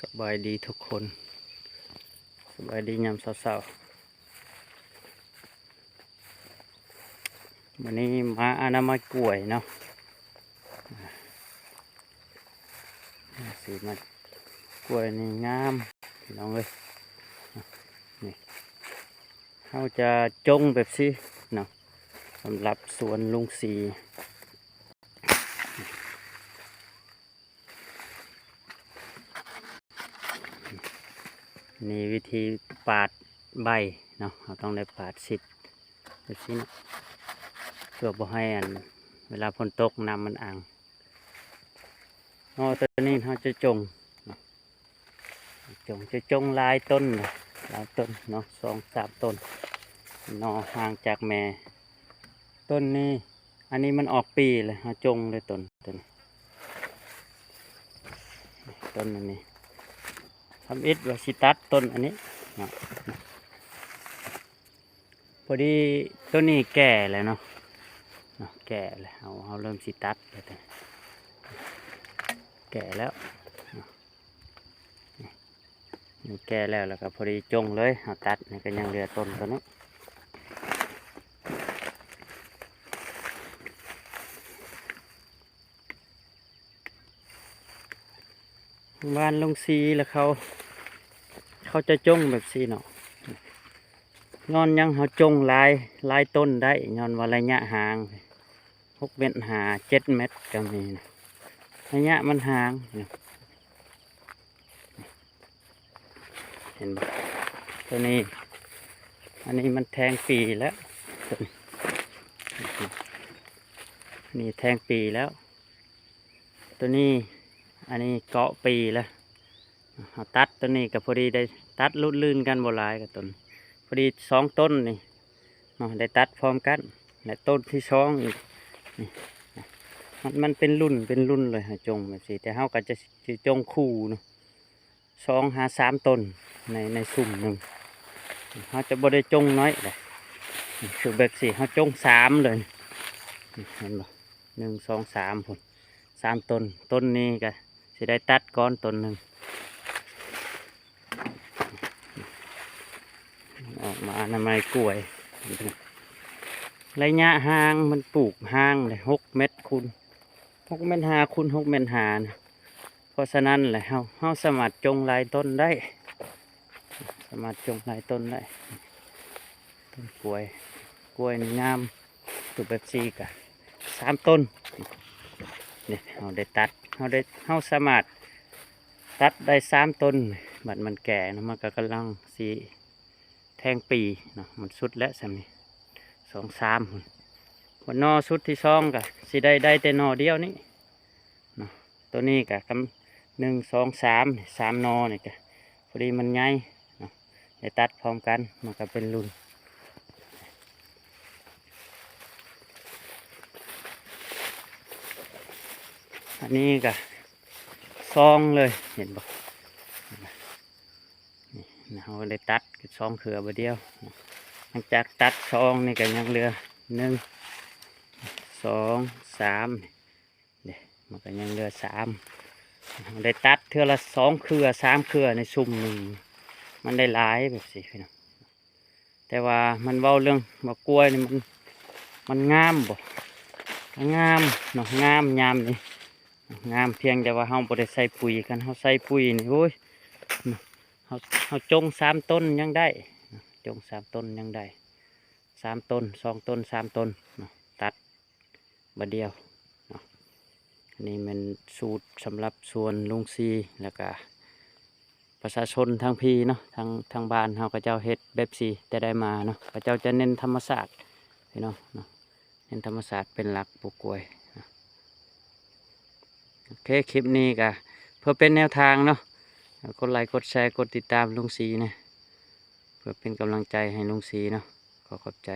ສະບາຍດີທຸກຄົນ ສະບາຍດີຍາມເຊົ້າໆ ມື້ນີ້ມາອະນາໄມກ້ວຍເນາະ ສີມັນ ກ້ວຍນີ້ງາມພີ່ນ້ອງເອີຍ ນີ້ ເຮົາຈະຈົ່ງແບບຊີ້ເນາະ ສຳລັບສວນລຸງສີ. ນີ້ວິທີປາດໃບເນາະ ເຮົາຕ້ອງໄດ້ປາດຊິດແບບຊີ້ເນາະ ເພື່ອບໍ່ໃຫ້ອັນ ເວລາຝົນຕົກນ້ຳມັນອັ່ງ. ເນາະ ໂຕນີ້ເຮົາຈະຈົ່ງເນາະ ຈົ່ງ ຈະຈົ່ງຫຼາຍຕົ້ນເນາະ ຫຼາຍຕົ້ນເນາະ ສອງສາມຕົ້ນ ໜໍ່ຫ່າງຈາກແມ່ ຕົ້ນນີ້ ອັນນີ້ມັນອອກປີແລ້ວ ເຮົາຈົ່ງເລີຍຕົ້ນ ຕົ້ນ ຕົ້ນອັນນີ້ ທຳອິດວ່າຊິຕັດຕົ້ນອັນນີ້ເນາະ ພໍດີໂຕນີ້ແກ່ແລ້ວເນາະ ເນາະ ແກ່ແລ້ວ ເຮົາ ເຮົາເລີ່ມຊິຕັດແລ້ວ ແກ່ແລ້ວເນາະ ນີ້ແກ່ແລ້ວ ແລ້ວກໍພໍດີຈົ່ງເລີຍ ເຮົາຕັດນີ້ກໍຍັງເຫຼືອຕົ້ນໂຕນີ້. ບ້ານລຸງສີລະເຂົາ ເຂົາຈະຈົ່ງແບບຊີ້ເນາະ ຍ້ອນຫຍັງເຮົາຈົ່ງຫຼາຍ ຫຼາຍຕົ້ນໄດ້ ຍ້ອນວ່າໄລຍະຫ່າງ ຫົກແມັດຫ້າ ເຈັດແມັດກໍມີ ໄລຍະມັນຫ່າງ ເຫັນບໍ່ ໂຕນີ້ ອັນນີ້ມັນແທງປີແລ້ວ ໂຕນີ້ ນີ້ແທງປີແລ້ວ ໂຕນີ້ ອັນນີ້ເກາະປີແລ້ວ ເຮົາຕັດໂຕນີ້ກໍພໍດີໄດ້ຕັດລຸດລື່ນກັນບໍ່ຫຼາຍ ກໍຕົ້ນ ພໍດີສອງຕົ້ນນີ້ເນາະ ໄດ້ຕັດພ້ອມກັນ ແລະ ຕົ້ນທີສອງອີກ ນີ້ ມັນ ມັນເປັນລຸ້ນ ເປັນລຸ້ນເລີຍ ເຮົາຈົ່ງແບບຊີ້ ແຕ່ເຮົາກໍຈະ ຈະຈົ່ງຄູ່ເນາະ ສອງຫາສາມຕົ້ນໃນ ໃນຊຸ່ມໜຶ່ງ ເຮົາຈະບໍ່ໄດ້ຈົ່ງໜ້ອຍເດ້ ຄືແບບຊີ້ ເຮົາຈົ່ງສາມເລີຍ ເຫັນບໍ່ ໜຶ່ງ ສອງ ສາມ ພຸ້ນ ສາມຕົ້ນ ຕົ້ນນີ້ກໍຊິໄດ້ຕັດກ່ອນຕົ້ນໜຶ່ງ ອອກມາອະນາໄມກ້ວຍ ໄລຍະຫ່າງ ມັນປູກຫ່າງໄດ້ຫົກແມັດຄູນ ຫົກແມັດຫ້າຄູນຫົກແມັດຫ້ານະ ເພາະສະນັ້ນແຫຼະ ເຮົາ ເຮົາສາມາດຈົ່ງຫຼາຍຕົ້ນໄດ້ ສາມາດຈົ່ງຫຼາຍຕົ້ນໄດ້ ຕົ້ນກ້ວຍ ກ້ວຍນີ້ງາມ ຕູແບບຊີ້ກະສາມຕົ້ນ ນີ້ເຮົາໄດ້ຕັດ ເຮົາໄດ້ ເຮົາສາມາດຕັດໄດ້ສາມຕົ້ນ ບັດມັນແກ່ນະ ມັນກະກຳລັງຊິ ແທງປີເນາະ ມັນສຸດແລ້ວຊ່ຳນີ້ ສອງ ສາມ ພຸ້ນ ບັດໜໍ່ຊຸດທີສອງກໍຊິໄດ້ ໄດ້ແຕ່ໜໍ່ດຽວນີ້ເນາະ ໂຕນີ້ກໍກຳ ໜຶ່ງ ສອງ ສາມ ສາມໜໍ່ນີ້ກໍພໍດີມັນໃຫຍ່ເນາະ ໄດ້ຕັດພ້ອມກັນ ມັນກໍເປັນລຸ້ນ ອັນນີ້ກໍຊອງເລີຍ ເຫັນບໍ່? ນີ້ ເຮົາໄດ້ຕັດສອງເຄືອບາດດຽວ ຫຼັງຈາກຕັດສອງນີ້ກໍຍັງເຫຼືອໜຶ່ງ ສອງ ສາມ ເດ້ ມັນກໍຍັງເຫຼືອສາມ ເຮົາໄດ້ຕັດເທື່ອລະສອງເຄືອ ສາມເຄືອໃນຊຸ່ມໜຶ່ງ ມັນໄດ້ຫຼາຍແບບຊີ້ພີ່ນ້ອງ ແຕ່ວ່າມັນເວົ້າເລື່ອງໝາກກ້ວຍນີ້ ມັນ ມັນງາມບໍ່? ກໍງາມເນາະ ງາມຍາມນີ້ ງາມ ພຽງແຕ່ວ່າເຮົາບໍ່ໄດ້ໃສ່ປຸຍ ຄັນເຮົາໃສ່ປຸຍນີ້ ໂອ້ຍ ເຮົາ ເຮົາຈົ່ງສາມຕົ້ນຍັງໄດ້ ຈົ່ງສາມຕົ້ນຍັງໄດ້ ສາມຕົ້ນ ສອງຕົ້ນ ສາມຕົ້ນເນາະ ຕັດບາດດຽວເນາະ ອັນນີ້ແມ່ນສູດສຳລັບສວນລຸງຊີ ແລ້ວກະ ປະຊາຊົນທາງພີເນາະ ທາງ ທາງບ້ານເຮົາ ເຂົາເຈົ້າເຮັດແບບຊີ້ແຕ່ໃດມາເນາະ ເຂົາເຈົ້າຈະເນັ້ນທຳມະຊາດພີ່ນ້ອງເນາະ ເນັ້ນທຳມະຊາດເປັນຫຼັກ ປູກກ້ວຍເນາະ ໂອເຄ ຄລິບນີ້ກະເພື່ອເປັນແນວທາງເນາະ ກົດໄລ ກົດແຊ ກົດຕິດຕາມລຸງສີແດ່ ເພື່ອເປັນກຳລັງໃຈໃຫ້ລຸງສີເນາະ ຂໍຂອບໃຈ.